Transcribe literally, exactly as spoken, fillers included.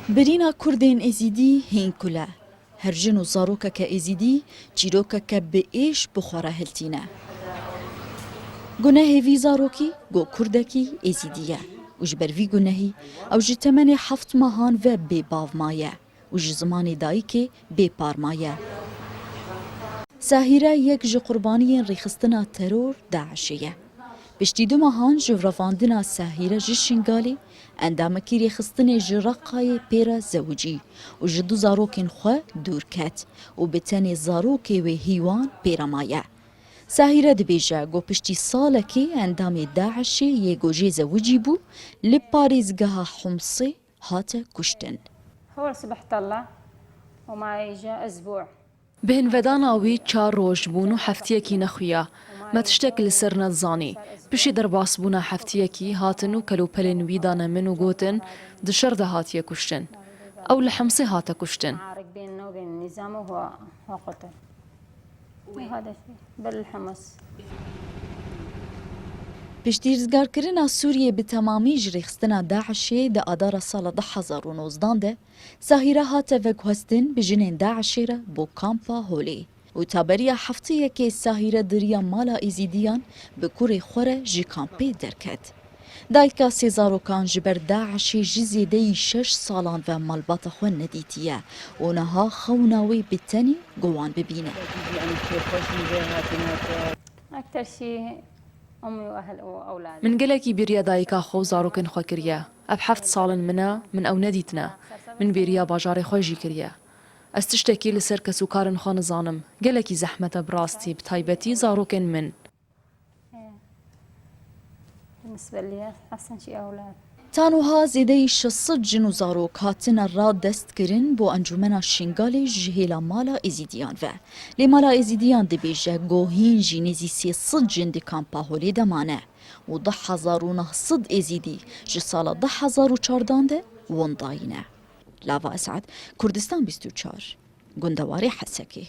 Birîna Kurdên Êzîdî hîn kul e. Her jin û zarokeke Êzîdî çîrokeke bi êş bi xwe re hiltîne. Gunehê vî zarokî go Kurdekî Êzîdî ye û ji ber vî gunehî ew ji temenê heft mehan ve bê bav maye û ji zimanê dayikê bê par maye. Sahîre yek ji qurbaniyên rêxistina teror DAIŞê ye. Piştî du mehan ji revandina Sahîre ji Şingalê, endamekî rêxistinê ji Reqayê pê re zewicî û ji du zarokên xwe dûr ket û bi tenê zarokê wê hîwan pê re maye. Sahîre dibêje ku piştî salekê endamê DAIŞê yê ku jê zewicî bû, li parêzgeha Humsê hate kuştin. هو سبحت الله وما يجي أسبوع. Bi hinvedana wî çar roj bûn û heftiyekî nexuya. Me tiştek li ser nedizanî. Piştî derbasbûna heftiyekî hatin û kelûpelên wî dane min û gotin, di şer de hatiye kuştin. Ew li Himsê hate kuştin. معارك بيننا وبين النظام وهو، هو قتل. هذا شيء. بل الحمص. Piştî rizgarkirina Sûriyê bi temamî ji rêxistina DAIŞê di adara sala du hezar û nozdan de, Sahîre hate veguhestin bi jinên DAIŞê re bo kampa Holê û taberiya hefteyekê Sahîre di riya mala Êzîdiyan bi kurê xwe re ji kampê derket. Dayika sê zarokan ji ber DAIŞê ji zêdeyî şeş salan ve malbata xwe nedîtiye û niha xewna wê bi tenê go wan bibîne. أكثر شيء أمي وأهل وأولادي. Min gelekî bêriya dayika xwe û zarokên xwe kiriye. Ev heft sal in min e, min ew nedîtine. Min bêriya bajarê xwe jî kiriye. Ez tiştekî li ser kesûkarên xwe nizanim. Gelekî zehmet e bi rastî, bi taybetî zarokên min. بالنسبة لي أحسن شيء أولاد. Ta niha zêdeyî şeş sed jin û zarok hatine radestkirin bo Encûmena Şingalê ji hêla mala Êzîdiyan ve. Lê mala Êzîdiyan dibêje ku hîn jî nêzî sê sed jin di kampa Holê de mane û du hezar û neh sed Êzîdî ji sala du hezar û çardan de windayî ne. Lava Esad, Kurdistan bîst û çar, gundewarê Hesekê.